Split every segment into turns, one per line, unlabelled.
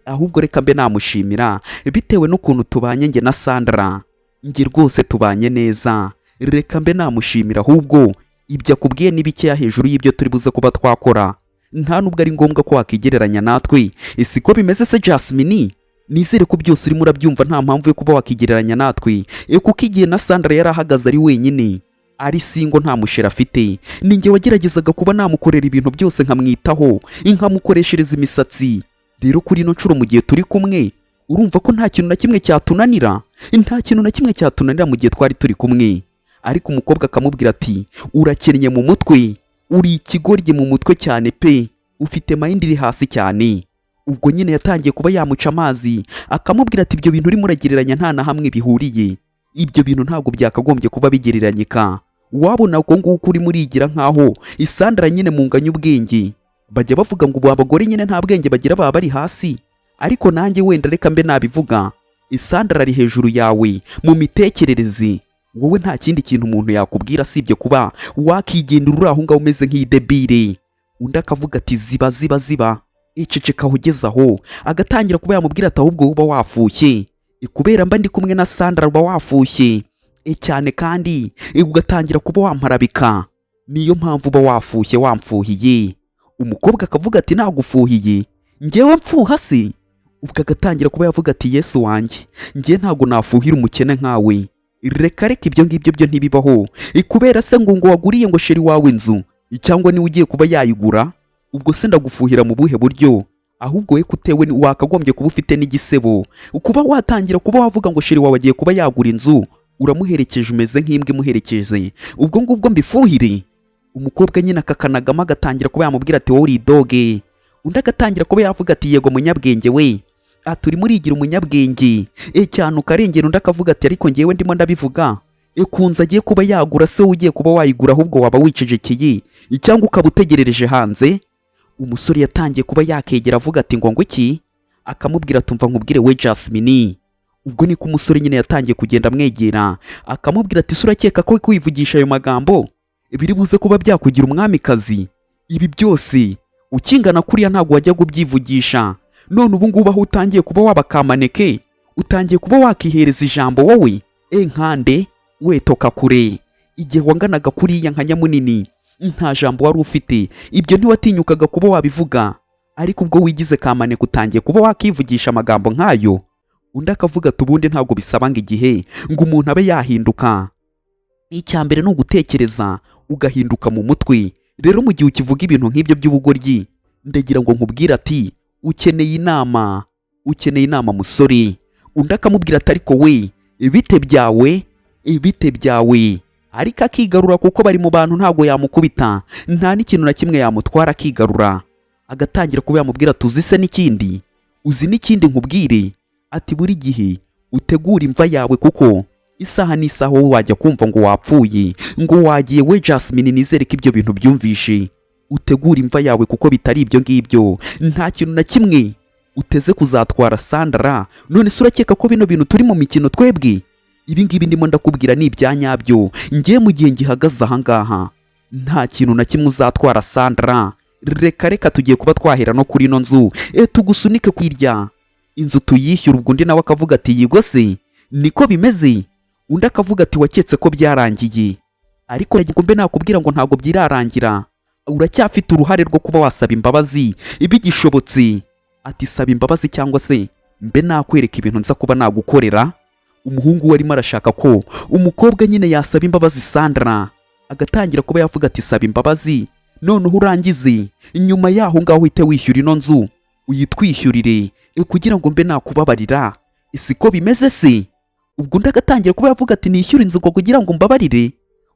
Ahubwo reka mbe namushimira bitewe n'ukuntu tubanye njye na Sandra. Njye rwose tubanye neza, reka mbe namushimira. Ahubwo ibyo akubwiye ni bikeya hejuru y'ibyo turi buze kuba twakora. Nta nubwo ari ngombwa ko wakigereranya natwe. Siko bimeze se, Jasmine? Nizere ko byose urimo urabyumva. Nta mpamvu yo kuba wakigereranya natwe, kuko igihe na Sandra yari ahagaze ari wenyine, ari single, nta musheri afite, ni njye wageragezaga kuba namukorera ibintu byose, nkamwitaho, nkamukoreshereza imisatsi. Rero kuri ino nshuro, mu gihe turi kumwe, urumva ko nta kintu na kimwe cyatunanira, nta kintu na kimwe cyatunanira mu gihe twari turi kumwe. Ariko umukobwa akamubwira ati: "Urakennye mu mutwe, uri ikigoryi mu mutwe cyane pe, ufite mind iri hasi cyane." Ubwo nyine yatangiye kuba yamuca amazi, akamubwira ati: "Ibyo bintu urimo uragereranya nta na hamwe bihuriye. Ibyo bintu ntabwo byakagombye kuba bigereranyika. Wabona uko nguko urimo urigira nkaho isandara nyine munganya ubwenge. Bajya bavuga ngo ubu abagore nyine nta bwenge bagira, baba bari hasi, ariko nanjye wenda reka mbe nabivuga, isandara ari hejuru yawe mu mitekerereze. Wowe nta kindi kintu umuntu yakubwira asibye kuba wakigendera uri aho ngaho umeze nk'idebire." Undi akavuga ati: "Ziba, ziba, ziba, iceceka aho." Ugeze aho agatangira kuba yamubwira ati: "Ahubwo uba wafushye kubera mba ndi kumwe na Sandra, uba wafushye cyane kandi ugatangira kuba wamparabika, niyo mpamvu uba wafushye, wamfuhiye." Umukobwa akavuga ati: "Nagufuhiye? Ngewe mfuha se?" Ubwo agatangira kuba yavuga ati: "Yesu wanjye, ngewe ntabwo nafuhira umukene nkawe. Reka reka, ibyo ngibyo byo ntibibaho. Kubera se ngo waguriye ngo chéri wawe inzu, cyangwa niwe ugiye kuba yayigura, ubwo se ndagufuhira mu buhe buryo? Ahubwo we kutewe wakagombye kuba ufite n'igisebo kuba watangira kuba wavuga ngo chéri wawe agiye kuba yagura inzu, uramuherekeje, umeze nk'imbwa imuherekeje. Ubwo ngubwo mbifuhire?" Umukobwa nyine akakanagamo, agatangira kuba yamubwira ati: "Wowe uri idoge." Undi agatangira kuba yavuga ati: "Yego munyabwenge we." Ati: "Urimo urigira umunyabwenge cyane ukarengera." Undi akavuga ati: "Ariko ngewe ndimo ndabivuga kunzu agiye kuba yagura se, ugiye kuba wayigura, ahubwo waba wicecekeye cyangwa ukaba utegerereje hanze." Umusore yatangiye kuba yakegera, avuga ati: Ngo iki?" Akamubwira tumva nkubwire we, Jasmine." Ubwo niko umusore nyine yatangiye kugenda amwegera, akamubwira ati: "Ese urakeka ko kwivugisha ayo magambo biri buze kuba byakugira umwamikazi? Ibi byose ukingana kuriya ntabwo wajyaga ubyivugisha. None ubu ngubu aho utangiye kuba waba kamaneke, utangiye kuba wakihereza ijambo wowe? Nkande we, toka kure! Igihe wanganaga kuriya nka nyamunini nta jambo wari ufite, ibyo ntiwatinyukaga kuba wabivuga, ariko ubwo wigize kamaneke utangiye kuba wakivugisha amagambo nk'ayo." Undi akavuga ati: "Ubundi ntabwo bisaba ngo igihe ngo umuntu abe yahinduka. Icya mbere ni ugutekereza ugahinduka mu mutwe. Rero mu gihe ukivuga ibintu nk'ibyo by'ubugoryi, ndagira ngo nkubwire ati ukeneye inama, ukeneye inama, musore." Undi akamubwira ati: "Ariko we, bite byawe, bite byawe?" Ariko akigarura kuko bari mu bantu, ntabwo yamukubita, nta n'ikintu na kimwe yamutwara. Akigarura, agatangira kuba yamubwira: "Tuzi se n'ikindi? Uzi n'ikindi nkubwire?" Ati: "Buri gihe utegura imva yawe, kuko isaha n'isaha wowe wajya kumva ngo wapfuye, ngo wagiye. We Jasmine, nizere ko ibyo bintu byumvishe. Utegura imva yawe, kuko bitari ibyo ngibyo nta kintu na kimwe uteze kuzatwara Sandra. None se urakeka ko bino bintu turi mu mikino twebwe? Ibi ngibi ndimo ndakubwira ni ibya nyabyo. Ngiye mu gihe ngihagaze ahangaha, nta kintu na kimwe uzatwara Sandra. Reka reka, tugiye kuba twahera no kuri ino nzu, tugusunike kwirya inzu tuyishyura." Ubwo undi nawe akavuga ati: "Yigo se, niko bimeze?" Undi akavuga ati: "Waketse ko byarangiye, ariko ngo mbe nakubwira ngo ntabwo byirarangira. Uracyafite uruhare rwo kuba wasaba imbabazi bigishobotse." Ati: "Saba imbabazi cyangwa se mbe nakwereka ibintu nza kuba nagukorera." Umuhungu we arimo arashaka ko umukobwa nyine yasaba imbabazi Sandra, agatangira kuba yavuga ati: "Saba imbabazi, noneho urangize, nyuma yaho ngaho uhite wishyura ino nzu, uyitwishyurire kugira ngo mbe nakubabarira. Siko bimeze se?" Ubwo undi agatangira kuba yavuga ati: "Nishyure inzu ngo kugira ngo mbabarire?"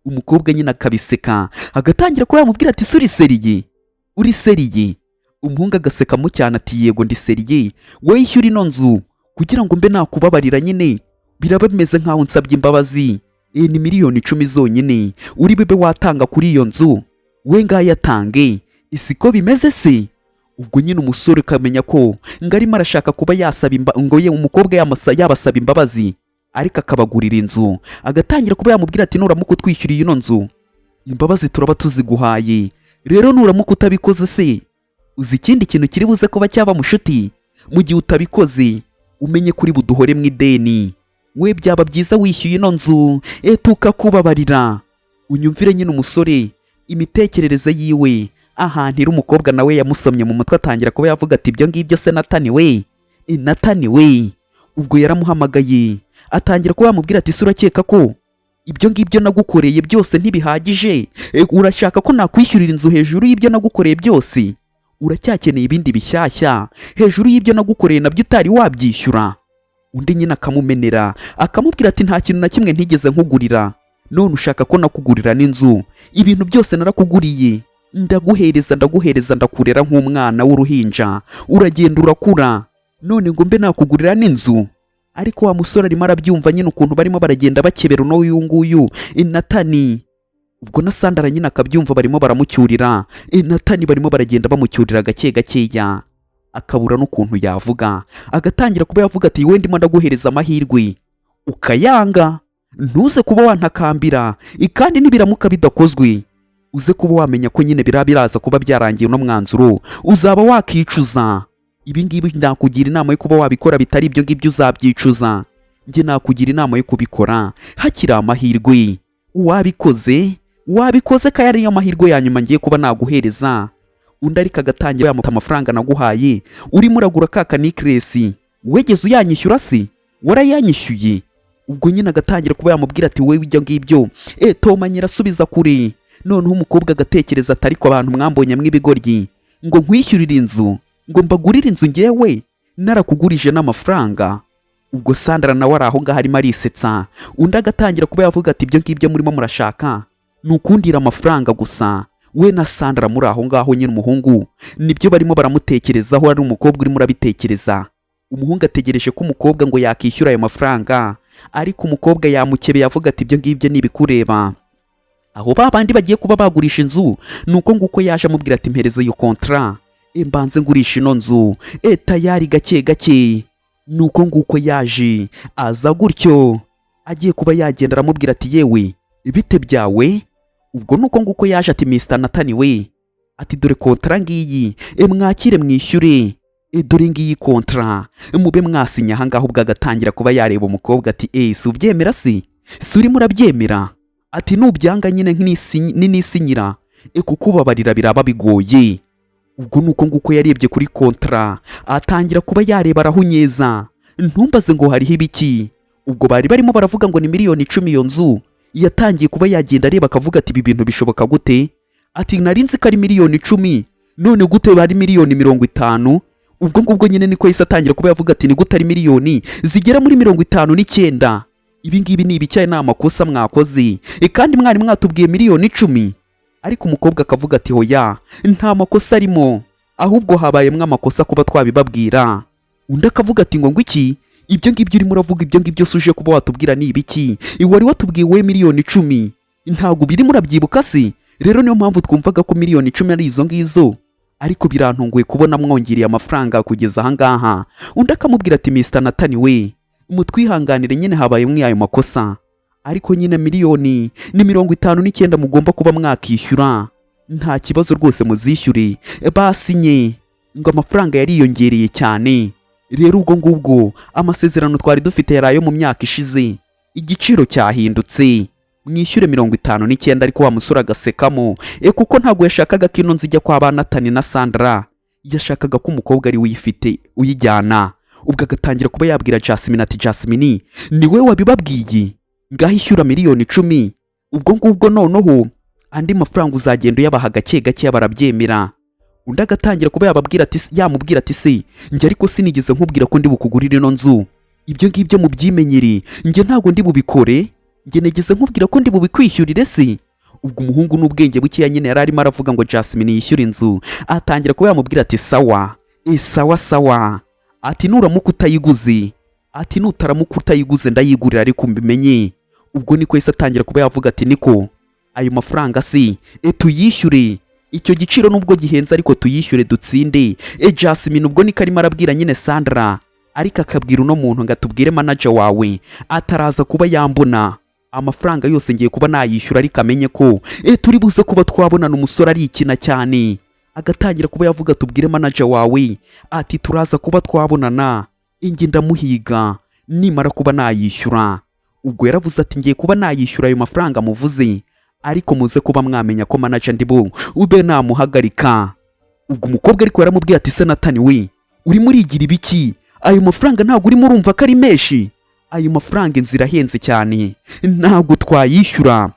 Umukobwa nyine akabiseka, agatangira kuba yamubwira ati: "Uri sérieux? Uri sérieux?" Umuhungu agasekamo cyane ati: "Yego, ndi sérieux. Wowe ishyura ino nzu kugira ngo mbe nakubabarira, nyine biraba bimeze nkaho nsabye imbabazi. Ni miliyoni 10 zonyine uri bube watanga kuri iyo nzu, we ngayatange. Siko bimeze se?" Ubwo nyine umusore ukamenya ko ngo arimo arashaka kuba yasaba ngo ye umukobwa yabasaba imbabazi, ariko akabagurira inzu. Agatangira kuba yamubwira ati: "Nuramuka utwishyuriye ino nzu, imbabazi turaba tuziguhaye. Rero nuramuka utabikoze se, uzi ikindi kintu kiri buze kuba cyaba, mushuti?" Mu gihe utabikoze, umenye kuri buduhore mu ideni. We byaba byiza wishyuye ino nzu, tukakubabarira. Unyumvire nyine umusore imitekerereze yiwe ahantu iri. Umukobwa nawe yamusomye mu mutwe, atangira kuba yavuga ati: "Ibyo ngibyo se Natani we, Natani we?" Ubwo yaramuhamagaye, atangira kuba yamubwira ati: "Ese urakeka ko ibyo ngibyo nagukoreye byose ntibihagije? Urashaka ko nakwishyurira inzu hejuru y'ibyo nagukoreye byose? Uracyakeneye ibindi bishyashya hejuru y'ibyo nagukoreye nabyo utari wabyishyura?" Undi nyine akamumenera, akamubwira ati: "Nta kintu na kimwe ntigeze nkugurira, none ushaka ko nakugurira n'inzu? Ibintu byose narakuguriye, ndaguhereza, ndaguhereza, ndakurera nk'umwana w'uruhinja, uragenda urakura, none ngo mbe nakugurira n'inzu?" Ariko wa musore arimo arabyumva nyine ukuntu barimo baragenda bakebera uno uyu nguyu Natani. Ubwo na Sandara nyine akabyumva, barimo baramucyurira Natani, barimo baragenda bamucyurira gake gakeya, akabura n'ukuntu yavuga. Agatangira kuba yavuga ati: "We ndimo ndaguhereza amahirwe ukayanga, ntuze kuba wantakambira. Kandi nibiramuka bidakozwe, uze kuba wamenya ko nyine biraba biraza kuba byarangiye, uno mwanzuro uzaba wakicuza. Ibi ngibi nakugira inama yo kuba wabikora, bitari ibyo ngibyo uzabyicuza. Njye nakugira inama yo kubikora hakiri amahirwe. Wabikoze, wabikoze, ko ariyo mahirwe ya nyuma ngiye kuba naguhereza." Undi ariko agatangira yamuta: "Amafaranga naguhaye urimo uragura ka kanikiresi, wegeze uyanyishyura se? Warayanyishyuye?" Ubwo nyine agatangira kuba yamubwira ati: "Wowe ibyo ngibyo toma nyirasubiza kure." Noneho umukobwa agatekereza ati: "Ariko abantu mwambonye mw'ibigoryi, ngo nkwishyurire inzu, ngo mbagurire inzu, ngewe narakugurije n'amafaranga?" Ubwo Sandra nawe ari aho ngaho arimo arisetsa. Undi agatangira kuba yavuga ati: "Ibyo ngibyo murimo murashaka ni ukundira amafaranga gusa." We na Sandra muri aho ngaho nyine, umuhungu nibyo barimo baramutekerezaho, ari umukobwa urimo urabitekereza. Umuhungu ategereje ko umukobwa ngo yakishyura ayo mafaranga, ariko umukobwa yamukebeye, avuga ati: "Ibyo ngibyo ni ibikureba." Aho ba bandi bagiye kuba bagurisha inzu, ni uko nguko yaje amubwira ati: "Mpereza iyo contrat, mbanze ngurisha ino nzu." Tayari gake gake ni uko nguko yaje aza gutyo, agiye kuba yagenda, aramubwira ati: "Yewe, bite byawe?" Ubwo ni uko nguko yaje ati: "Mr Natani we," ati: "dore contrat ngiyi, mwakire mwishyure, dore ngiyi contrat, mube mwasinya ahangaha." Ubwo agatangira kuba yareba umukobwa ati: "Si ubyemera se? Si urimo urabyemera?" Ati: "Nubyanga nyine ninisinyira, kukubabarira biraba bigoye." Ubwo ni uko nguko yarebye kuri contrat, atangira kuba yareba, arahunyeza, ntumbaze ngo hariho ibiki. Ubwo bari barimo baravuga ngo ni miliyoni 10 iyo nzu. Yatangiye kuba yagenda areba, akavuga ati: "Ibi bintu bishoboka gute?" Ati: "Nari nzi ko ari miliyoni 10, none gute bari miliyoni 50?" Ubwo ngubwo nyine niko yahise atangira kuba yavuga ati: "Ni gute ari miliyoni zigera muri 59? Ibi ngibi ni ibicyayi, ni amakosa mwakoze, kandi mwari mwatubwiye miliyoni 10." Ariko umukobwa akavuga ati: "Hoya, nta makosa arimo, ahubwo habayemo amakosa kuba twabibabwira." Undi akavuga ati: "Ngo iki? Ibyo ngibyo urimo uravuga, ibyo ngibyo se uje kuba watubwira ni ibiki? Wari watubwiye we miliyoni 10, ntabwo birimo urabyibuka se? Rero niyo mpamvu twumvaga ko miliyoni 10 ari izo ngizo, ariko birantunguye kubona mwongereye amafaranga kugeza ahangaha." Undi akamubwira ati: "Mr Natani we, mutwihanganire nyine habayemo ayo makosa, ariko nyine miliyoni ni 59 mugomba kuba mwakishyura. Nta kibazo rwose, muzishyure." Basinye ngo amafaranga yariyongereye cyane. Rero ubwo ngubwo amasezerano twari dufite yari ayo mu myaka ishize, igiciro cyahindutse, mwishyure 59. Ariko wa musore agasekamo, kuko ntabwo yashakaga ko ino nzu ijya kwa ba Natani na Sandra, yashakaga ko umukobwa ari we uyifite uyijyana. Ubwo agatangira kuba yabwira Jasmine ati: "Jasmine, ni we wabibabwiye, ngaho ishyura miliyoni 10." Ubwo ngubwo noneho andi mafaranga uzagenda uyabaha gake gake, barabyemera. Undi agatangira kuba yababwira ati, yamubwira ati: "Se njye ariko sinigeze nkubwira ko ndi bukugurire ino nzu? Ibyo ngibyo mubyimenyere, njye ntabwo ndi bubikore. Njye nigeze nkubwira ko ndi bubikwishyurire se?" Ubwo umuhungu n'ubwenge bukeya nyine yari arimo aravuga ngo Jasmine yishyure inzu, atangira kuba yamubwira ati: "Sawa, sawa sawa," ati: "nuramuka utayiguze," ati: "nutaramuka utayiguze ndayigurira, ariko mbimenye." Ubwo niko yahise atangira kuba yavuga ati: "Niko ayo mafaranga si tuyishyure, icyo giciro nubwo gihenze ariko tuyishyure dutsinde Jasmine." Ubwo niko arimo arabwira nyine Sandra, ariko akabwira uno muntu ngo atubwire manager wawe ataraza kuba yambona, amafaranga yose ngiye kuba nayishyura, ariko amenye ko turi buze kuba twabonana. Umusore arikina cyane, Agatangira kuba yavuga, tubwire manager wawe ati turaza kuba twabonana, inge ndamuhiga nimara kuba nayishyura. Ubwo yaravuze ati ngiye kuba nayishyura ayo mafaranga muvuze, ariko muze kuba mwamenya ko manager ndi bu ube namuhagarika. Ubwo umukobwa ariko yaramubwiye ati se Natani we, urimo urigira ibiki? Ayo mafaranga ntabwo urimo urumva ko ari menshi? Ayo mafaranga inzira ahenze cyane, ntabwo twayishyura,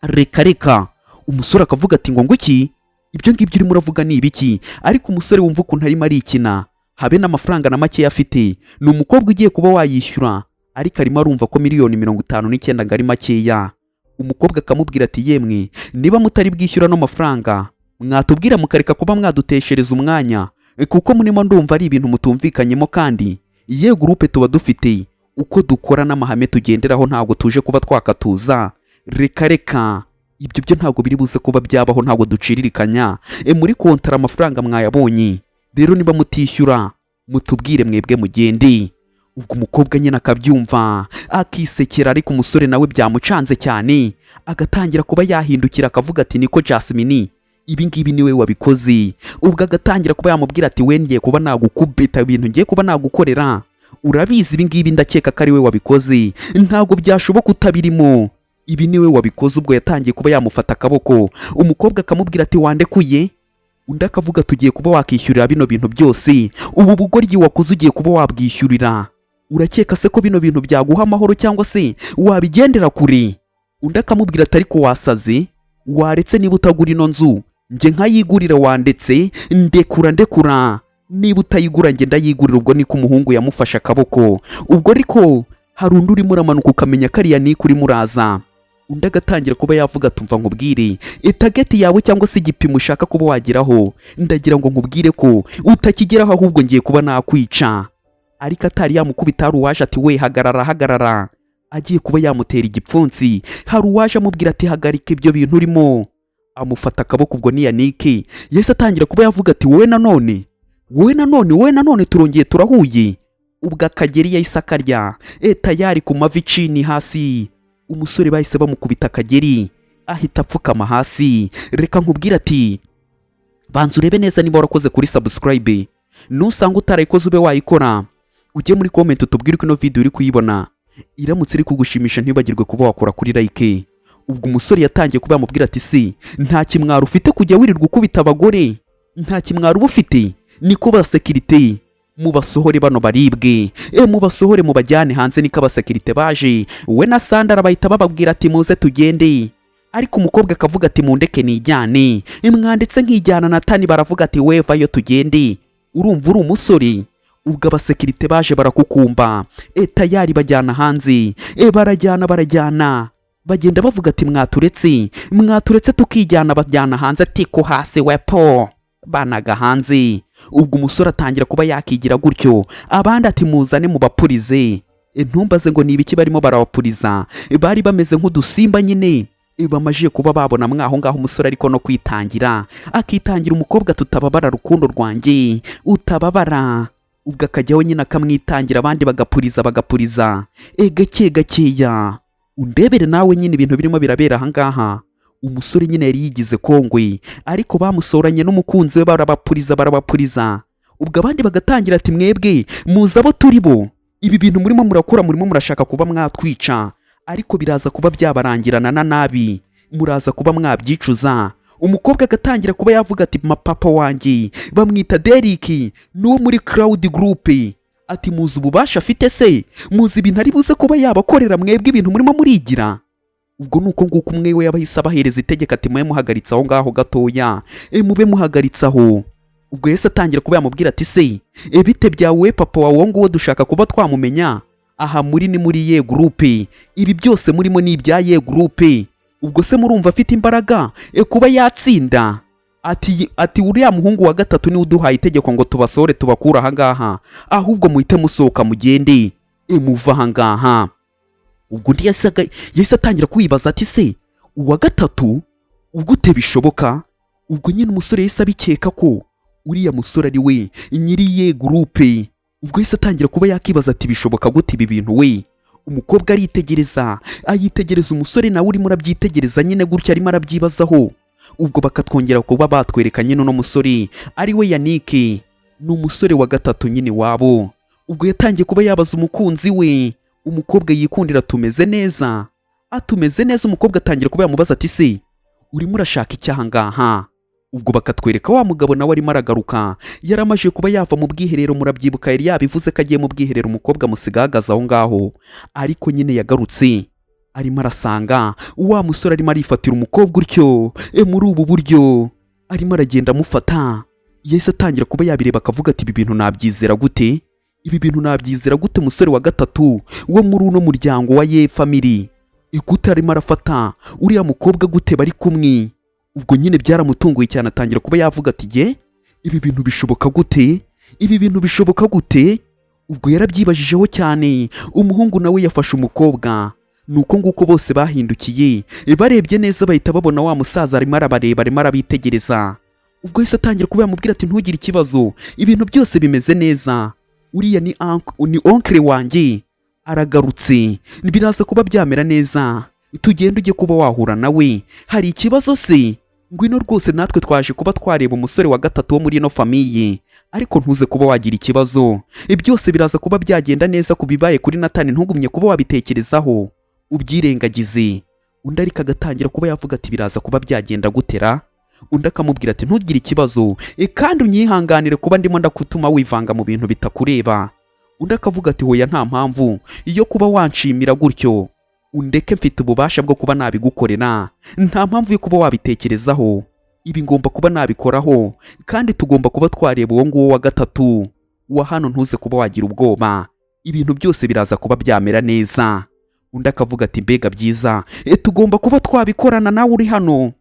reka reka. Umusore akavuga ati ngo iki? Ibyo ngibyo urimo uravuga ni ibiki? Ariko umusore wumva ukuntu arimo arikina, habe n'amafaranga na makeya afite, ni umukobwa ugiye kuba wayishyura, ariko arimo arumva ko 59 miliyoni ngo ari makeya. Umukobwa akamubwira ati yemwe, niba mutari bwishyura no mafaranga, mwatubwira mukareka kuba mwaduteshereza umwanya, kuko murimo ndumva ari ibintu mutumvikanyemo. Kandi ye groupe tuba dufite uko dukora n'amahame tugenderaho, ntabwo tuje kuba twakatuza, reka reka, ibyo byo ntabwo biri buze kuba byabaho, ntabwo duciririkanya. Muri kontara amafaranga mwayabonye, rero niba mutishyura mutubwire, mwebwe mugende. Ubwo umukobwa nyine akabyumva akisekera, ariko umusore nawe byamucanze cyane, agatangira kuba yahindukira akavuga ati niko Jasmine, ibi ngibi niwe wabikoze. Ubwo agatangira kuba yamubwira ati we, ngiye kuba nagukubita, ibintu ngiye kuba nagukorera urabizi, ibi ngibi ndakeka ko ari we wabikoze, ntabwo byashoboka utabirimo, ibi niwe wabikoze. Ubwo yatangiye kuba yamufata akaboko, umukobwa akamubwira ati wandekuye. Undi akavuga tugiye kuba wakishyurira bino bintu byose, ubu bugoryi wakoze ugiye kuba wabwishyurira, urakeka se ko bino bintu byaguha amahoro cyangwa se wabigendera kure? Undi akamubwira ati ariko wasaze, waretse niba utagura ino nzu njye nkayigurira, wandetse, ndekura ndekura, niba utayigura njye ndayigurira. Ubwo niko umuhungu yamufashe akaboko. Ubwo ariko hari undi urimo uramanuka, ukamenya ko ariya niko urimo uraza. Undi agatangira kuba yavuga, tumva nkubwire, itarget yawe cyangwa se igipimo ushaka kuba wageraho, ndagira ngo nkubwire ko utakigeraho, ahubwo ngiye kuba nakwica. Ariko atari yamukubita, hari uwaje ati we, hagarara hagarara, agiye kuba yamutera igipfunsi. Hari uwaje amubwira ati hagarika ibyo bintu urimo, amufata akaboko. Ubwo ni Yannick yahise atangira kuba yavuga ati wowe nanone, wowe nanone, wowe nanone, turongeye turahuye. Ubwo akageri yahise akarya, tayari ku mavi chini hasi. Umusore bahise bamukubita akageri ahita apfukama hasi. Reka nkubwire ati banza urebe neza niba warakoze kuri subscribe. Nusanga utarayikoze ube wayikora, ujye muri comment utubwire uko ino video uri kuyibona. Iramutse iri kugushimisha, ntibagirwe kuba wakora kuri like. Ubwo umusore yatangiye kuba yamubwira ati si nta kimwaro ufite kujya wirirwa ukubita abagore? Nta kimwaro uba ufite? Niko basekirite, mubasohore bano baribwe, mubasohore mubajyane hanze. Niko abasekirite baje, we na Sandara bahita bababwira ati muze tugende. Ariko umukobwa akavuga ati mundeke nijyane, mwanditse nkijyana. Natani baravuga ati we, vayo tugende, urumva uri umusore. Ubwo abasekirite baje barakukumba, tayari bajyana hanze. Barajyana barajyana, bagenda bavuga ati mwaturetse, mwaturetse tukijyana. Bajyana hanze ati ko hasi wepo banaga hanze. Ubwo umusore atangira kuba yakigira gutyo, abandi ati muzane mubapurize. Ntumbaze ngo ni ibiki barimo barabapuriza, bari bameze nk'udusimba nyine. Bamajije kuba babona mwaho ngaho umusore ariko no kwitangira akitangira umukobwa, tutababara rukundo rwanjye, utababara. Ubwo akajyaho nyine akamwitangira, abandi bagapuriza bagapuriza, gake gakeya. Undebere nawe nyine ibintu birimo birabera ahangaha. Umusore nyine yari yigize kongwe, ariko bamusoranye n'umukunzi we barabapuriza barabapuriza. Ubwo abandi bagatangira ati mwebwe muzi abo turi bo? Ibi bintu murimo murakora, murimo murashaka kuba mwatwica, ariko biraza kuba byabarangirana na nabi, muraza kuba mwabyicuza. Umukobwa agatangira kuba yavuga ati mapapa wanjye bamwita Derek, ni uwo muri Cloud Group. Ati muzi ububasha afite se? Muzi ibintu ari buze kuba yabakorera mwebwe ibintu murimo murigira? Ubwo ni uko nguko umwe we yabahise abahereza itegeko ati mube muhagaritse aho ngaho gatoya, mube muhagaritse aho. Ubwo yahise atangira kuba yamubwira ati se, bite byawe, papa wawe uwo nguwo dushaka kuba twamumenya, aha muri ni muri ye groupe, ibi byose murimo ni ibya ye groupe. Ubwo se murumva afite imbaraga kuba yatsinda? Ati uriya muhungu wa gatatu niwe uduhaye itegeko ngo tubasohore tubakure ahangaha, ahubwo muhite musohoka mugende, muva ahangaha. Ubwo undi yahise atangira kwibaza ati se uwa gatatu ubwo ute bishoboka? Ubwo nyine umusore yahise abikeka ko uriya musore ari we nyiri ye groupe. Ubwo yahise atangira kuba yakibaza ati bishoboka gute ibi bintu we? Umukobwa aritegereza, ayitegereza umusore, nawe urimo urabyitegereza nyine gutya arimo arabyibazaho. Ubwo bakatwongera kuba batwereka nyine uno musore ari we Yannick, ni umusore wa gatatu nyine wabo. Ubwo yatangiye kuba yabaza umukunzi we, umukobwa yikundira, "Tumeze neza?" "Atumeze neza." Umukobwa atangira kuba yamubaza ati: "Se urimo urashaka icyaha ngaha?" Ubwo bakatwereka wa mugabo nawe arimo aragaruka, yaramaje kuba yava mu bwiherero. Murabyibuka, yari yabivuze ko agiye mu bwiherero, umukobwa amusiga ahagaze aho ngaho. Ariko nyine yagarutse arimo arasanga wa musore arimo arifatira umukobwa utyo. Muri ubu buryo arimo aragenda amufata. Yahise atangira kuba yabireba, akavuga ati: "Ibi bintu nabyizera gute? Ibi bintu nabyizera gute? Umusore wa gatatu wo muri uno muryango wa Ye family gute arimo arafata uriya mukobwa? Gute bari kumwe?" Ubwo nyine byaramutunguye cyane, atangira kuba yavuga ati: "Ye, ibi bintu bishoboka gute? Ibi bintu bishoboka gute?" Ubwo yarabyibajijeho cyane. Umuhungu nawe yafashe umukobwa. Ni uko nguko bose bahindukiye, barebye neza bahita babona wa musaza arimo arabareba, arimo arabitegereza. Ubwo yahise atangira kuba yamubwira ati: "Ntugire ikibazo, ibintu byose bimeze neza. Uriya ni oncle wanjye, aragarutse, biraza kuba byamera neza. Tugende ujye kuba wahura nawe. Hari ikibazo se? Ngwino rwose, natwe twaje kuba twareba umusore wa gatatu wo muri ino famille, ariko ntuze kuba wagira ikibazo, byose biraza kuba byagenda neza. Ku bibaye kuri Natani ntugumye kuba wabitekerezaho, ubyirengagize." Undi ariko agatangira kuba yavuga ati: "Biraza kuba byagenda gutera?" Undi akamubwira ati: "Ntugire ikibazo, kandi unyihanganire kuba ndimo ndakutuma wivanga mu bintu bitakureba." Undi akavuga ati: "Hoya, nta mpamvu iyo kuba wanshimira gutyo, undeke, mfite ububasha bwo kuba nabigukorera. Nta mpamvu yo kuba wabitekerezaho, ibi ngomba kuba nabikoraho, kandi tugomba kuba twareba uwo nguwo wa gatatu wa hano. Ntuze kuba wagira ubwoba, ibintu byose biraza kuba byamera neza." Undi akavuga ati: "Mbega byiza! Tugomba kuba twabikorana nawe uri hano.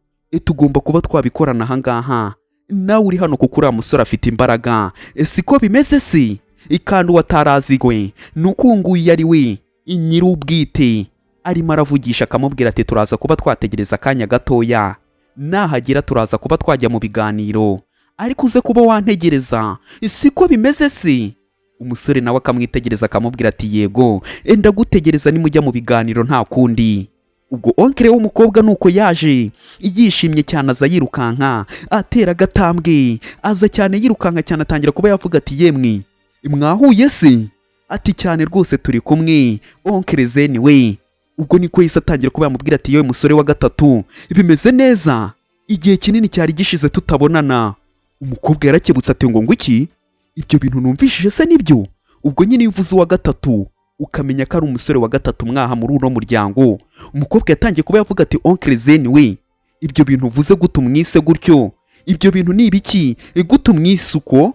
Tugomba kuba twabikorana ahangaha nawe uri hano, kuko uriya musore afite imbaraga. Siko bimeze se?" Kandi uwo atarazigwe ni uko uyu nguyu ari we nyir'ubwite arimo aravugisha, akamubwira ati: "Turaza kuba twategereza akanya gatoya, nahagera turaza kuba twajya mu biganiro, ariko uze kuba wantegereza. Siko bimeze se?" Umusore nawe akamwitegereza, akamubwira ati: "Yego, ndagutegereza nimujya mu biganiro, nta kundi." Ubwo oncle w'umukobwa nuko yaje yishimye cyane, aza yirukanka, atera agatambwe, aza cyane yirukanka cyane, atangira kuba yavuga ati: "Yemwe, mwahuye se?" Ati: "Cyane rwose, turi kumwe, oncle Zeni we." Ubwo niko yahise atangira kuba yamubwira ati: "Yewe musore wa gatatu, bimeze neza? Igihe kinini cyari gishize tutabonana." Umukobwa yarakebutse ati: Ngo iki? Ibyo bintu numvishije se nibyo?" Ubwo nyine iyo uvuze uwa gatatu, ukamenya ko ari umusore wa gatatu mwaha muri uno muryango. Umukobwa yatangiye kuba yavuga ati: "Oncle Zeni we, ibyo bintu uvuze gute? Umwise gutyo? Ibyo bintu ni ibiki? Gute umwise uko?"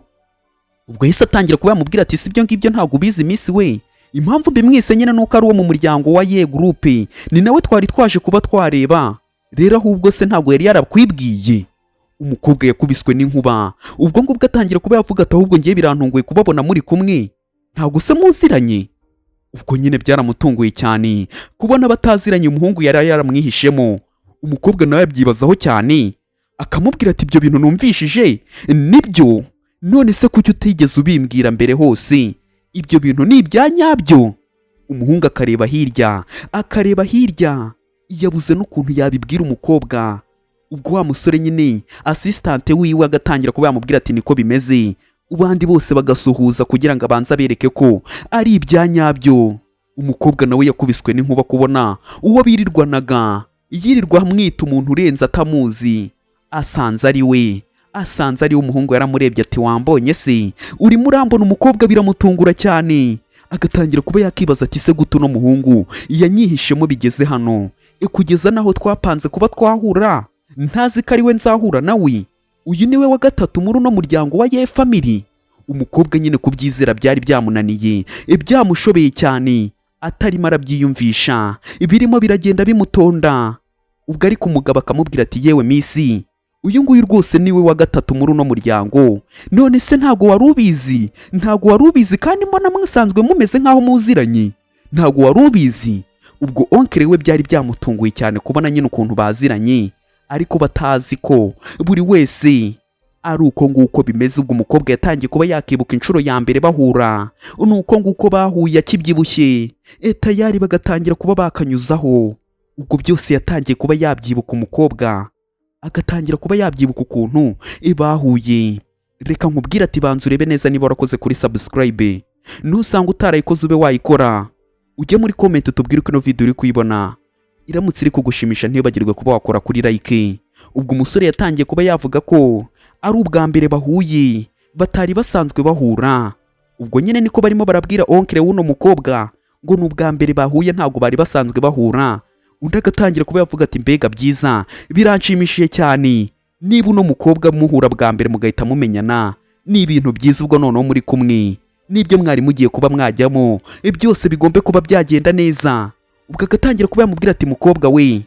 Ubwo yahise atangira kuba yamubwira ati: "Si ibyo ngibyo, ntabwo ubizi iminsi we. Impamvu mbimwise nyine nuko ari uwo mu muryango wa Ye Group, ni nawe twari twaje kuba twareba. Rero ahubwo se ntabwo yari yarakwibwiye?" Umukobwa yakubiswe n'inkuba. Ubwo ngubwo atangira kuba yavuga ati: "Ahubwo ngiye birantunguye kubabona muri kumwe, ntabwo se muziranye?" Ubwo nyine byaramutunguye cyane kubona bataziranye, umuhungu yari yaramwihishemo. Umukobwa nawe yabyibazaho cyane, akamubwira ati: "Ibyo bintu numvishije nibyo? None se kuki utigeze ubimbwira mbere hose? Ibyo bintu ni ibya nyabyo?" Umuhungu akareba hirya, akareba hirya, yabuze n'ukuntu yabibwira umukobwa. Ubwo wa musore nyine, assistant wiwe, agatangira kuba yamubwira ati: "Niko bimeze." Abandi bose bagasuhuza kugira ngo abanze abereke ko ari ibya nyabyo. Umukobwa nawe yakubiswe n'inkuba kubona uwo birirwanaga, yirirwa amwita umuntu urenze atamuzi, asanze ari we, asanze ari we. Umuhungu yaramurebye ati: "Wambonye se? Urimo urambona?" Umukobwa biramutungura cyane, agatangira kuba yakibaza ati: "Se gute uno muhungu yanyihishemo bigeze hano, kugeza n'aho twapanze kuba twahura ntazi ko ari we nzahura nawe? Uyu ni we wa gatatu muri uno muryango wa Ye family?" Umukobwa nyine kubyizera byari byamunaniye, byamushobeye cyane, atarimo arabyiyumvisha, birimo biragenda bimutonda. Ubwo ariko umugabo akamubwira ati: "Yewe miss, uyu nguyu rwose niwe wa gatatu muri uno muryango. None se ntabwo wari ubizi? Ntabwo wari ubizi kandi mbona musanzwe mumeze nk'aho muziranye? Ntabwo wari ubizi?" Ubwo oncle we byari byamutunguye cyane kubona nyine ukuntu baziranye ariko batazi ko buri wese ari uko nguko bimeze. Ubwo umukobwa yatangiye kuba yakibuka inshuro ya mbere bahura, ni uko nguko bahuye akibyibushye, tayari bagatangira kuba bakanyuzaho. Ubwo byose yatangiye kuba yabyibuka, umukobwa Agatangira kuba yabyibuka ukuntu bahuye. Reka nkubwire ati banza urebe neza niba warakoze kuri subscribe. Nusanga utarayikoze, ube wayikora, ujye muri comment utubwire uko ino video uri kuyibona. Iramutse iri kugushimisha, ntibagirwe kuba wakora kuri like. Ubwo umusore yatangiye kuba yavuga ko ari ubwa mbere bahuye, batari basanzwe bahura. Ubwo nyine niko barimo barabwira oncle w'uno mukobwa ngo ni ubwa mbere bahuye, ntabwo bari basanzwe bahura. Undi agatangira kuba yavuga ati: "Mbega byiza, biranshimishije cyane. Niba uno mukobwa muhura bwa mbere mugahita mumenyana, ni ibintu byiza. Ubwo noneho muri kumwe n'ibyo mwari mugiye kuba mwajyamo byose bigombe kuba byagenda neza." Ubwo agatangira kuba yamubwira ati: "Mukobwa we,"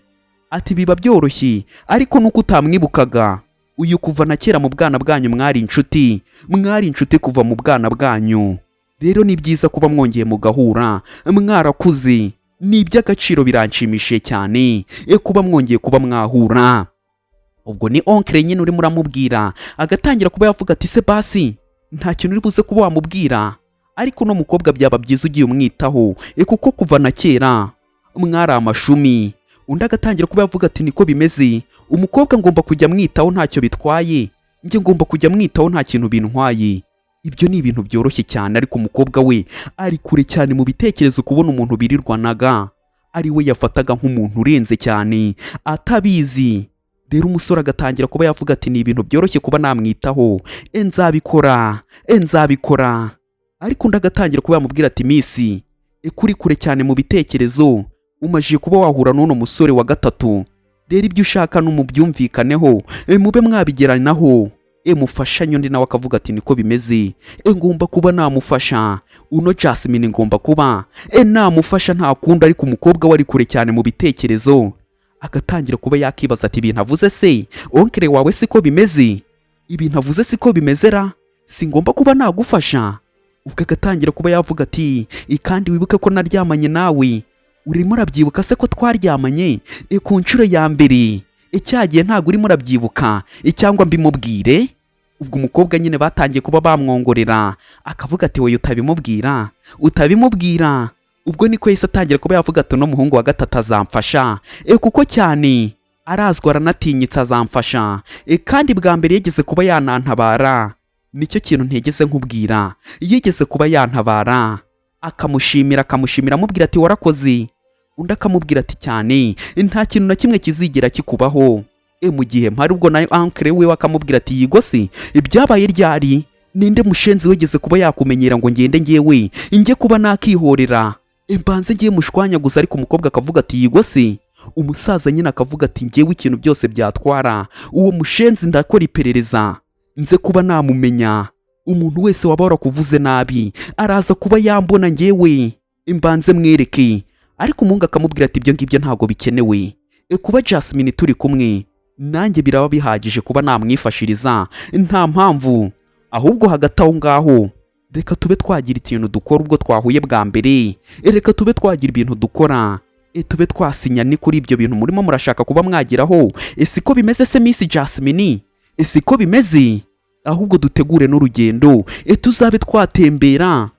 ati, "biba byoroshye, ariko nuko utamwibukaga. Uyu kuva na kera mu bwana bwanyu mwari inshuti, mwari inshuti kuva mu bwana bwanyu. Rero ni byiza kuba mwongeye mugahura mwarakuze, ni iby'agaciro, biranshimishije cyane kuba mwongeye kuba mwahura." Ubwo ni oncle nyine urimo uramubwira. Agatangira kuba yavuga ati: "Se basi nta kintu uri buze kuba wamubwira? Ariko uno mukobwa byaba byiza ugiye umwitaho, kuko kuva na kera mwari amashumi." Undi agatangira kuba yavuga ati: "Niko bimeze, umukobwa ngomba kujya mwitaho, ntacyo bitwaye, njye ngomba kujya mwitaho, nta kintu bintwaye, ibyo ni ibintu byoroshye cyane." Ariko umukobwa we ari kure cyane mu bitekerezo, kubona umuntu birirwanaga ari we yafataga nk'umuntu urenze cyane atabizi. Rero umusore agatangira kuba yavuga ati: "Ni ibintu byoroshye kuba namwitaho, nzabikora, nzabikora." Ariko undi agatangira kuba yamubwira ati: "Miss, kuri kure cyane mu bitekerezo, umajije kuba wahura n'uno musore wa gatatu. Rero ibyo ushaka numubyumvikaneho, mube mwabigeranaho, mufashanye." Undi nawe akavuga ati: "Niko bimeze, ngomba kuba namufasha uno Jasmine, ngomba kuba namufasha, nta kundi." Ariko umukobwa we ari kure cyane mu bitekerezo, agatangira kuba yakibaza ati: "Ibintu avuze se oncle wawe siko bimeze? Ibintu avuze siko bimeze ra? Singomba kuba nagufasha?" Ubwo agatangira kuba yavuga ati: "Kandi wibuke ko naryamanye nawe. Urimo urabyibuka se ko twaryamanye ku nshuro ya mbere cyagiye? Ntabwo urimo urabyibuka cyangwa mbimubwire?" Ubwo umukobwa nyine batangiye kuba bamwongorera, akavuga ati: "Wowe utabimubwira, utabimubwira." Ubwo niko yahise atangira kuba yavuga ati: "Uno muhungu wa gatatu azamfasha, kuko cyane arazwi, aranatinyitse, azamfasha, kandi bwa mbere yigeze kuba yanantabara. Nicyo kintu ntigeze nkubwira, yigeze kuba yantabara." Akamushimira, akamushimira, amubwira ati: "Warakoze." Undi akamubwira ati: "Cyane, nta kintu na kimwe kizigera kikubaho mu gihe mpari." Ubwo nayo uncle we akamubwira ati: "Yigo se ibyabaye ryari? Ninde mushenzi wigeze kuba yakumenyera ngo ngende ngewe njye kuba nakihorera, mbanze ngiye mushwanya gusa?" Ariko umukobwa akavuga ati: "Yigo se." Umusaza nyine akavuga ati: "Ngewe ikintu byose byatwara, uwo mushenzi ndakora iperereza nze kuba namumenya. Umuntu wese waba warakuvuze nabi araza kuba yambona, ngewe mbanze mwereke." Ariko umuhungu akamubwira ati: "Ibyo ngibyo ntabwo bikenewe, kuba Jasmine turi kumwe nanjye biraba bihagije kuba namwifashiriza, nta mpamvu. Ahubwo hagati aho ngaho reka tube twagira ikintu dukora. Ubwo twahuye bwa mbere, reka tube twagira ibintu dukora, tube twasinya. Ni kuri ibyo bintu murimo murashaka kuba mwageraho, siko bimeze se, Miss Jasmine? Siko bimeze? Ahubwo dutegure n'urugendo, tuzabe twatembera,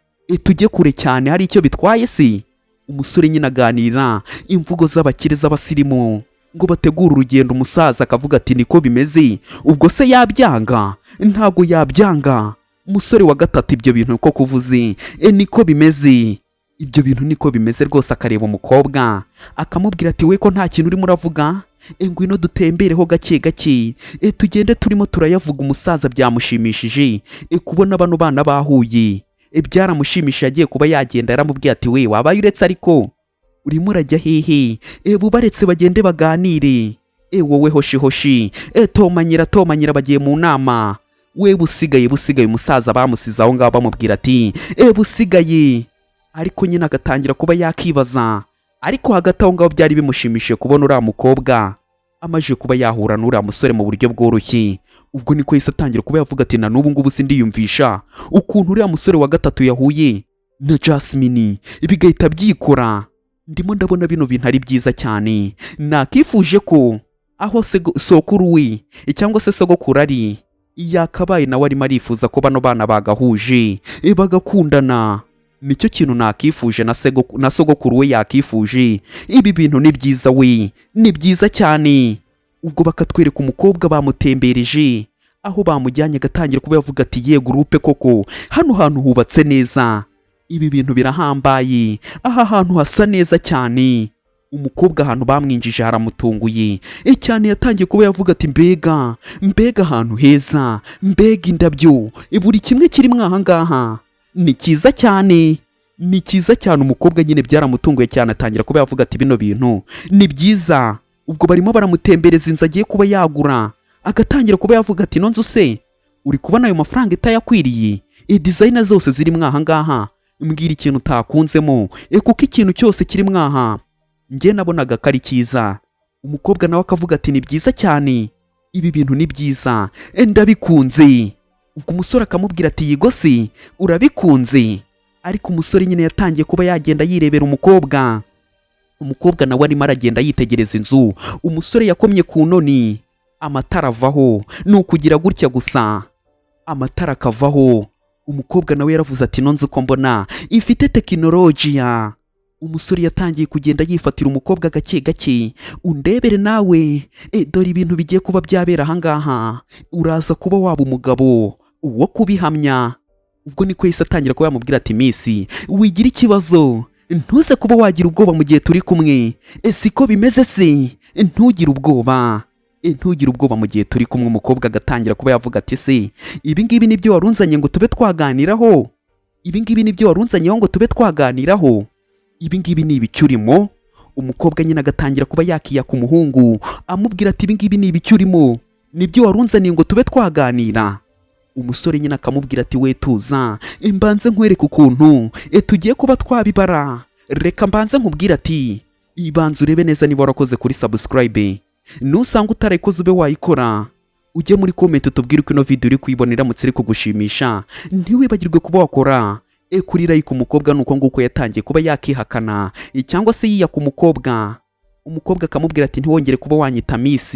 tujye kure cyane. Hari icyo bitwaye se?" Umusore nyine aganira imvugo z'abakire, z'abasirimu, ngo bategure urugendo. Umusaza akavuga ati: "Niko bimeze, ubwo se yabyanga? Ntabwo yabyanga." Umusore wa gatatu, ibyo bintu ko kuvuze, niko bimeze, ibyo bintu niko bimeze rwose. Akareba umukobwa akamubwira ati: "We ko nta kintu urimo uravuga? Ngwino dutembereho gake gake, tugende turimo turayavuga." Umusaza byamushimishije kubona bano bana bahuye, byaramushimishije. Agiye kuba yagenda, yaramubwiye ati: "We wabaye uretse, ariko urimo urajya hehe? Bubaretse bagende baganire. Wowe hoshi hoshi, tomanyira tomanyira, bagiye mu nama, we busigaye busigaye." Umusaza bamusize aho ngaho, bamubwira ati: "Busigaye." Ariko nyine agatangira kuba yakibaza. Ariko hagati aho ngaho byari bimushimishije kubona uriya mukobwa amaze kuba yahura n'uriya musore mu buryo bworoshye. Ubwo niko yahise atangira kuba yavuga ati: "Na n'ubu ngubu sindiyumvisha ukuntu uriya musore wa gatatu yahuye na Jasmine bigahita byikora. Ndimo ndabona bino bintu ari byiza cyane. Nakifuje ko aho sokuru we cyangwa se sogokuru ari, yakabaye nawe arimo arifuza ko bano bana bagahuje, bagakundana. Nicyo kintu nakifuje, na sogokuru we yakifuje. Ibi bintu ni byiza we, ni byiza cyane." Ubwo bakatwereka umukobwa bamutembereje aho bamujyanye, agatangira kuba yavuga ati: "Ye gurupe, koko hano hantu hubatse neza, ibi bintu birahambaye, aha hantu hasa neza cyane." Umukobwa ahantu bamwinjije haramutunguye cyane. Yatangiye kuba yavuga ati: "Mbega, mbega ahantu heza, mbega indabyo, buri kimwe kirimo aha ngaha ni cyiza cyane, ni cyiza cyane." Umukobwa nyine byaramutunguye cyane, atangira kuba yavuga ati: "Bino bintu ni byiza." Ubwo barimo baramutembereza inzu agiye kuba yagura, agatangira kuba yavuga ati: "Ino nzu se uri kubona ayo mafaranga itayakwiriye? Design zose zirimo aha ngaha, mbwira ikintu utakunzemo, kuko ikintu cyose kirimo aha njye nabonaga ko ari cyiza." Umukobwa nawe akavuga ati: "Ni byiza cyane, ibi bintu ni byiza, ndabikunze." Ubwo umusore akamubwira ati: "Yigo se urabikunze?" Ariko umusore nyine yatangiye kuba yagenda yirebera umukobwa. Umukobwa nawe arimo aragenda yitegereza inzu. Umusore yakomye ku noni, amatara avaho. Ni ukugira gutya gusa, amatara akavaho. Umukobwa nawe yaravuze ati: "Ino nzu ko mbona ifite tekinolojiya?" Umusore yatangiye kugenda yifatira umukobwa gake gake. Undebere nawe, dore ibintu bigiye kuba byabera ahangaha, uraza kuba waba umugabo wo kubihamya. Ubwo niko yahise atangira kuba yamubwira ati: "Miss, wigira ikibazo, ntuze kuba wagira ubwoba mu gihe turi kumwe. Siko bimeze se? Ntugire ubwoba, ntugire ubwoba mu gihe turi kumwe." Umukobwa agatangira kuba yavuga ati: "Se ibi ngibi nibyo warunzanye ngo tube twaganiraho? Ibi ngibi nibyo warunzanyeho ngo tube twaganiraho? Ibi ngibi ni ibiki urimo?" Umukobwa nyine agatangira kuba yakiyaka umuhungu, amubwira ati: "Ibi ngibi ni ibiki urimo? Nibyo warunzaniye ngo tube twaganira?" Umusore nyine akamubwira ati: "We tuza, mbanze nkwereke ukuntu tugiye kuba twabibara. Reka mbanze nkubwire ati ibanze urebe neza niba warakoze kuri subscribe. Nusanga utarayikoze, ube wayikora, ujye muri comment utubwire uko ino video uri kuyibona. Iramutse iri kugushimisha, ntiwibagirwe kuba wakora kuri like." Umukobwa ni uko nguko yatangiye kuba yakihakana cyangwa se yiyaka umukobwa. Umukobwa akamubwira ati: "Ntiwongere kuba wanyita Miss,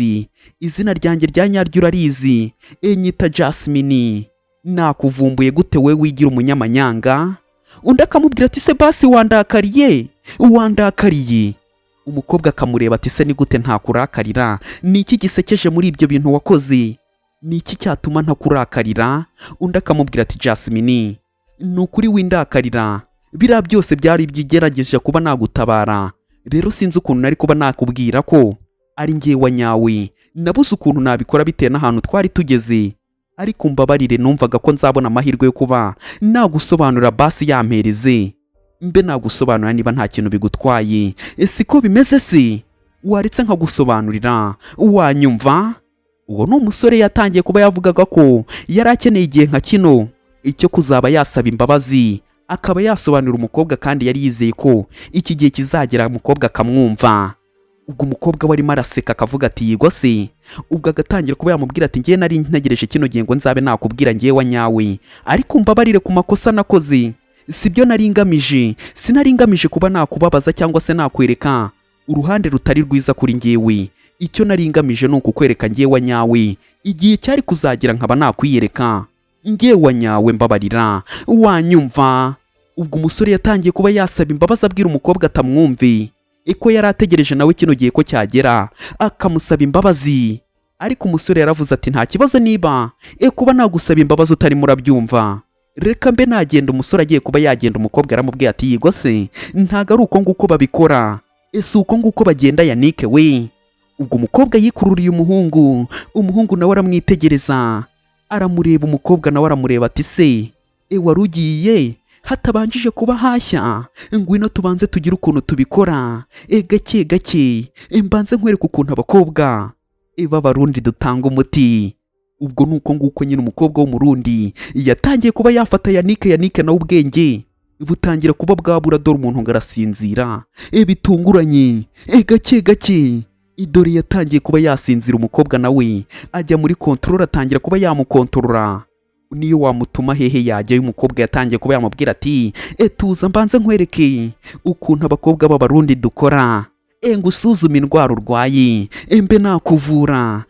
izina ryanjye rya nyaryo urarizi, nyita Jasmine. Nakuvumbuye gute we wigira umunyamanyanga?" Undi akamubwira ati: "Se basi wandakariye, wandakariye?" Umukobwa akamureba ati: "Se ni gute ntakurakarira? Ni iki gisekeje muri ibyo bintu wakoze? Ni iki cyatuma ntakurakarira?" Undi akamubwira ati: "Jasmine, ni ukuri windakarira, biriya byose byari ibyo kuba nagutabara. Rero sinzi ukuntu nari kuba nakubwira ko ari njye wa nyawe, nabuze ukuntu nabikora bitewe n'ahantu twari tugeze. Ariko mbabarire, numvaga ko nzabona amahirwe yo kuba nagusobanurira. Basi yampereze mbe nagusobanurira niba nta kintu bigutwaye. Siko bimeze se? Waretse nkagusobanurira, wanyumva?" Uwo ni umusore yatangiye kuba yavugaga ko yari akeneye igihe nka kino icyo kuzaba yasaba imbabazi, akaba yasobanurira umukobwa, kandi yari yizeye ko iki gihe kizagera umukobwa akamwumva. Ubwo umukobwa we arimo araseka, akavuga ati: "Yigo se?" Ubwo agatangira kuba yamubwira ati: "Ngewe nari ntegereje kino gihe ngo nzabe nakubwira ngewe wa nyawe, ariko mbabarire ku makosa nakoze, sibyo nari ngamije. Sinari ngamije kuba nakubabaza cyangwa se nakwereka uruhande rutari rwiza kuri ngewe. Icyo nari ngamije ni ukukwereka ngewe wa nyawe. Igihe cyari kuzagera nkaba nakwiyereka ngewe wa nyawe. Mbabarira, wanyumva?" Ubwo umusore yatangiye kuba yasaba imbabazi, abwira umukobwa atamwumve ko yari ategereje nawe kino gihe ko cyagera akamusaba imbabazi. Ariko umusore yaravuze ati: "Nta kibazo, niba kuba nagusaba imbabazi utarimo urabyumva, reka mbe nagenda." Umusore agiye kuba yagenda, umukobwa yaramubwiye ati: "Yigo se, ntabwo ari uko nguko babikora, ese uko nguko bagenda Yanike we?" Ubwo umukobwa yikururiye umuhungu, umuhungu nawe aramwitegereza, aramureba. Umukobwa nawe aramureba ati: "Se wari ugiye hatabanjije kuba hashya? Ngwino tubanze tugire ukuntu tubikora, gake gake, mbanze nkwereke ukuntu abakobwa b'Abarundi dutanga umuti." Ubwo ni uko nguko nyine umukobwa w'Umurundi yatangiye kuba yafata Yanike. Yanike nawe ubwenge butangira kuba bwabura. Dore umuntu ngo arasinzira bitunguranye, gake gake. Dore yatangiye kuba yasinzira. Umukobwa nawe ajya muri control, atangira kuba yamukontorora. Niyo wamutuma hehe yajyayo. Umukobwa yatangiye kuba yamubwira ati: "Tuza mbanze nkwereke ukuntu abakobwa b'Abarundi dukora, ngo usuzume indwara urwaye, mbe nakuvura,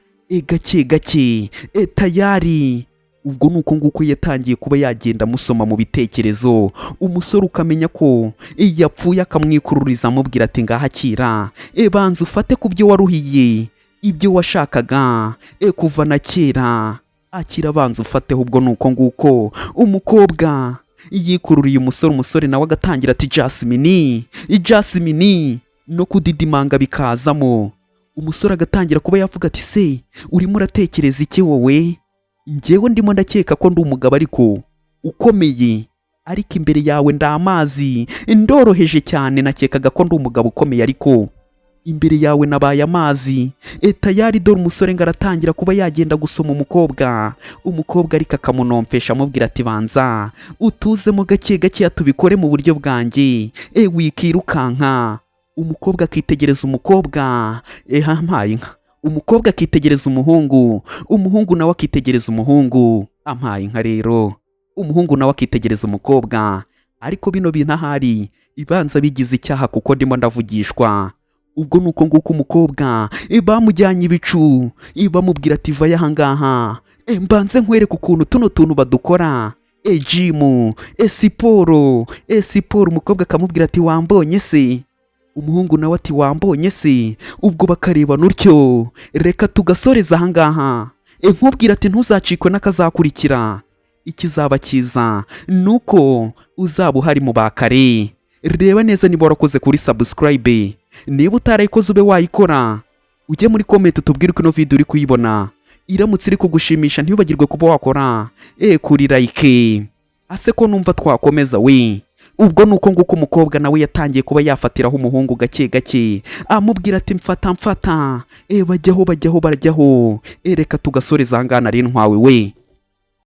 gake gake, tayari." Ubwo ni uko nguko yatangiye kuba yagenda amusoma mu bitekerezo. Umusore ukamenya ko yapfuye, akamwikururiza, amubwira ati: "Ngahakira, banza ufate ku byo waruhiye." Ibyo washakaga kuva na kera, akira, abanza ufateho. Ubwo ni uko nguko umukobwa yikururiye umusore, umusore nawe agatangira ati: "Jasmine, Jasmine," no kudidimanga bikazamo. Umusore agatangira kuba yavuga ati: "Se urimo uratekereza iki wowe? Njyewe ndimo ndakeka ko ndi umugabo ariko ukomeye, ariko imbere yawe ndi amazi, ndoroheje cyane. Nakekaga ko ndi umugabo ukomeye, ariko imbere yawe nabaye amazi." Tayari dore umusore ngo aratangira kuba yagenda gusoma umukobwa. Umukobwa ariko akamunompesha, amubwira ati: "Banza utuzemo gake gakeya, tubikore mu buryo bwanjye, wikirukanka." Umukobwa akitegereza umukobwa, hampaye inka. Umukobwa akitegereza umuhungu, umuhungu nawe akitegereza umuhungu. Ampaye inka rero, umuhungu nawe akitegereza umukobwa. Ariko bino bintu ahari ibanza bigize icyaha, kuko ndimo ndavugishwa. Ubwo ni uko nguko umukobwa bamujyanye ibicu, bamubwira ati: "Vayo ahangaha, mbanze nkwereke ukuntu tuno tuntu badukora, gym, siporo, siporo." Umukobwa akamubwira ati: "Wambonye se?" Umuhungu nawe ati: "Wambonye se?" Ubwo bakarebana utyo. Reka tugasoreza ahangaha, nkubwira ati ntuzacikwe n'akazakurikira. Ikizaba cyiza ni uko uzaba uhari mu bakare. Reba neza niba warakoze kuri subscribe. Niba utarayikoze, ube wayikora, ujye muri comment utubwire uko ino video uri kuyibona. Iramutse iri kugushimisha, ntiwibagirwe kuba wakora kuri like. Ase ko numva twakomeza we? Ubwo ni uko nguko umukobwa nawe yatangiye kuba yafatiraho umuhungu gake gake, amubwira ati: "Mfata, mfata." Bajyaho, bajyaho, barajyaho. Reka tugasoreza ahangaha, nari ntwawe we.